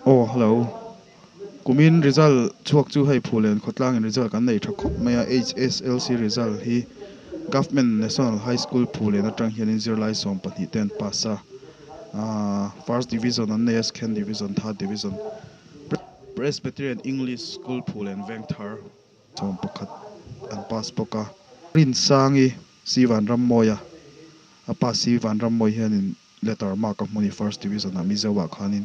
Aw hello kumin result chhuak chu hei Phulen khawtlangin result kan nei tha khawp mai a HSLC result hi Government National High School Phulen atang hianin zirlai 12 te an pass a aaa first division an nei a second division third division Presbyterian English School Phulen Vengthar 11 an pass bawk a Rinsangi Sivanrammawia a pass Sivanrammawi hianin. Letter mark a hmu ni first division ah Mizo ah khanin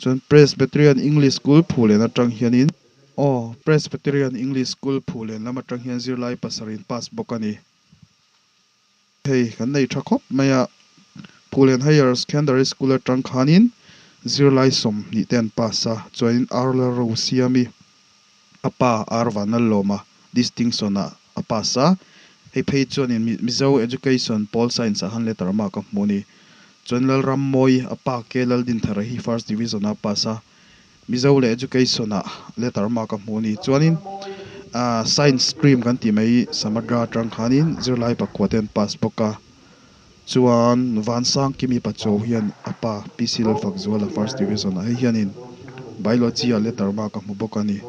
chuan Presbyterian English School Phulen atang hianin aw Presbyterian English School Phulen lam atang hian zirlai pasarih in pass bawk a ni. Hei kan nei tha khawp mai a, Phulen Higher Secondary School atang khanin zirlai 20 te an pass a, chuanin Arla Rosiami a pa Ar Vanlalawma distinction ah a pass a, hei phei chuanin Mizo Education Pol Science ah han letter mark a hmu a ni. Chuan Lalrammawi a pa K Laldinthara hi First Division ah a pass a, Mizo leh Education ah letter mark a hmu a ni. Chuanin Science stream kan tih mai Samadra atang khanin zirlai pakua te an pass bawk a, chuan Vansangkimi Pachuau hian a pa PC Lalfakzuala First Division ah hei hianin Biology ah letter mark a hmu bawk a ni.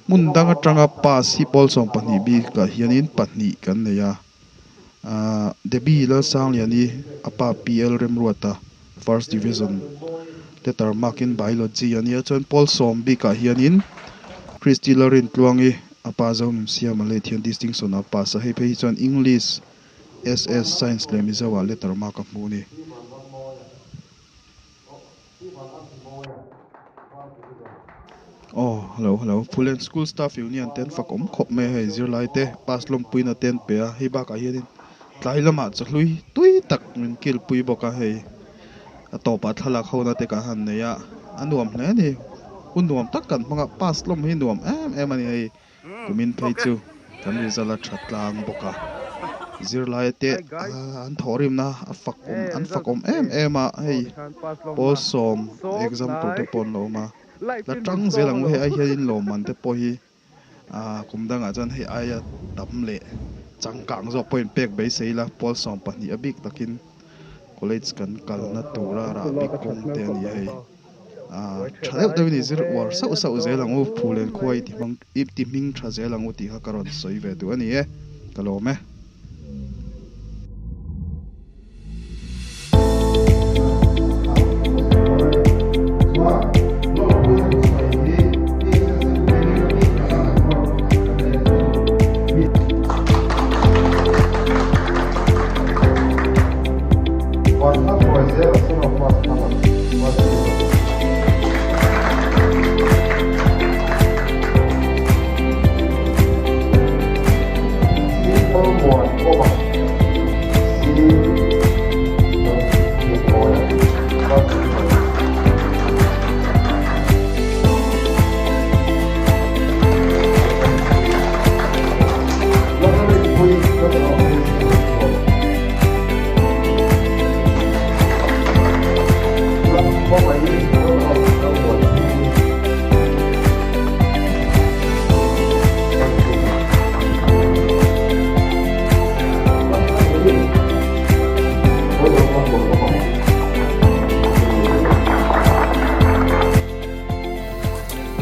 Hmun dang atanga pass hi pawl 12 bikah hianin pahnih kan nei a, aah Debbie Lalsangliani a pa PL Remruata First Division letter mark in Biology a nia chuan pawl 10 bikah hianin Christy Lalrintluangi a pa Zonunsiama leh thian distinction ah pass a, hei phei hi chuan English, SS, Science leh Mizo ah letter mark a hmu a ni. Aw hello hello Phulen School Staff Union te an fak awm khawp mai a hei zirlai te pass lawmpuina te an pe a hei bakah hianin tlai lamah chawhlui tui tak min kilpui bawk a hei a tawpah thlalak hona te kan han nei a a nuam hle a ni hun nuam tak kan hmang a pass lawm hi nuam em em a ni hei. Kumin phei chu kan result a tha tlang bawk a, zirlai te an thawhrimna a fak awm an fak awm em em a, hei pawl 10 exam tur te pawh an lo awm a, la tang zel ang u hei ai hianin lawmman te pawh hi kum dangah chuan hei aia tam leh changkang zawk pawhin pek beisei ila pawl 12 a bik takin college kan kalna tura rahbi kawng te a ni hei. Tha deuh deuhin i zir uar sauh sauh zel ang u, Phulen khua i ti hmang i ti hming tha zel ang u tih kha ka rawn sawi ve duh a ni e, ka lawm e.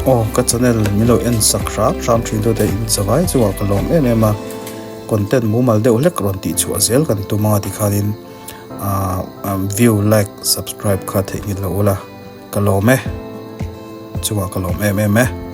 Aw ka channel min lo en sak hram hram thin tu te in zavai chungah ka lawm em em a content mumal deuh hlek rawn tih chhuah zel kan tum anga tikhanin ah view like subscribe kha theihnghilh lo ula ka lawm e chungah ka lawm em em e.